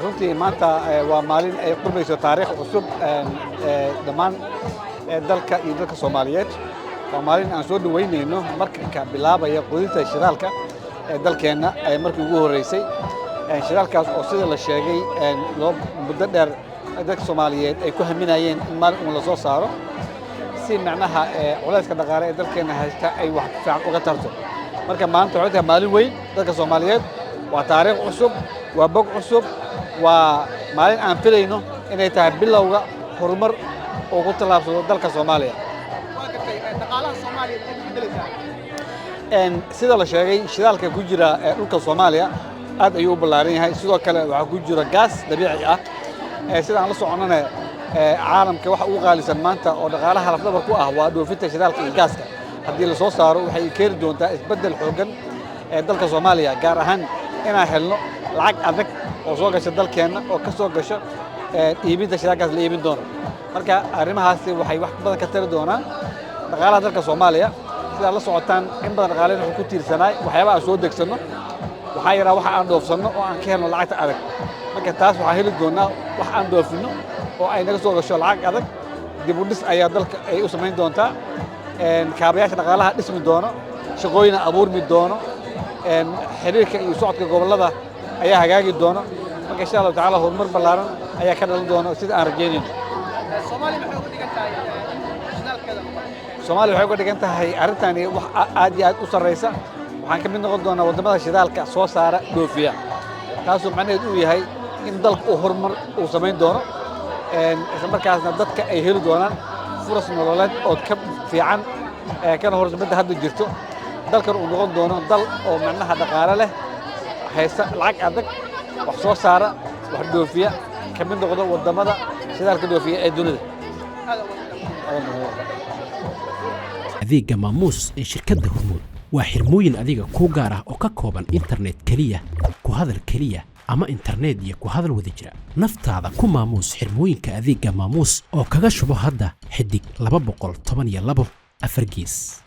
Runtii maanta waa maalin ay qurmayso taariikh cusub dhammaan dalka iyo dadka Soomaaliyeed. Waa maalin aan soo dhoweynayno markabka bilaabaya qodinta shidaalka ee dalkeenna ee markii ugu horreysay, shidaalkaas oo sida la sheegay loo muddo dheer dadka Soomaaliyeed ay ku haminayeen in maalin uun la soo saaro, si macnaha culayska dhaqaale ee dalkeenna haysta ay wax fiican uga tarto. Marka maanta waxay tahay maalin weyn dadka Soomaaliyeed, waa taariikh cusub, waa bog cusub, waa maalin aan filayno inay tahay bilowga horumar oo ku tallaabsado dalka Soomaaliya. Sida la sheegay, shidaalka ku jira dhulka Soomaaliya aad ayuu u ballaaran yahay. Sidoo kale waxaa ku jira gaas dabiici ah. Sida aan la soconnana, caalamka waxa ugu qaalisan maanta oo dhaqaalaha lafdhabar ku ah waa dhoofinta shidaalka iyo gaaska. Haddii la soo saaro, waxay keeni doontaa isbeddel xooggan ee dalka Soomaaliya, gaar ahaan inaan helno lacag adag oo soo gasha dalkeenna oo ka soo gasho iibinta shidaalkaas la iibin doono. Marka arrimahaasi waxay wax badan ka tari doonaan dhaqaalaha dalka Soomaaliya. Sidaad la socotaan, in badan dhaqaalaheena wuxuu ku tiirsanaay waxyaabaha aan soo degsanno, waxaa yaraa waxa aan dhoofsanno oo aan ka helno lacagta adag. Marka taas waxaan heli doonaa wax aan dhoofinno oo ay naga soo gasho lacag adag. Dib u dhis ayaa dalka ay u samayn doontaa, kaabayaasha dhaqaalaha dhismi doono, shaqooyina abuurmi doono, xiriirka iyo socodka gobollada ayaa hagaagi doono. Marka insha Allahu tacaala horumar ballaaran ayaa ka dhalan doona sida aan rajaynayno. Soomaaliya waxay uga dhigan tahay arrintani wax aad iyo aad u sarraysa. Waxaan ka mid noqon doonaa waddamada shidaalka soo saara, dhoofiya, taasoo macnaheedu uu yahay in dalka uu horumar uu samayn doono, isla markaasna dadka ay heli doonaan furas nololeed oo ka fiican kana horeysa midda hadda jirto, dalkan uu noqon doono dal oo macnaha dhaqaale leh, haysta lacag adag, wax soo saara, wax dhoofiya, ka mid noqdo waddamada shidaalka dhoofiya ee dunida. Adeegga Maamuus ee shirkadda Hormuud waa xirmooyin adiga kuu gaar ah oo ka kooban internet keliya, ku hadal keliya ama internet iyo ku hadal wada jira. Naftaada ku maamuus xirmooyinka adeegga Maamuus oo kaga shubo hadda *212 4^.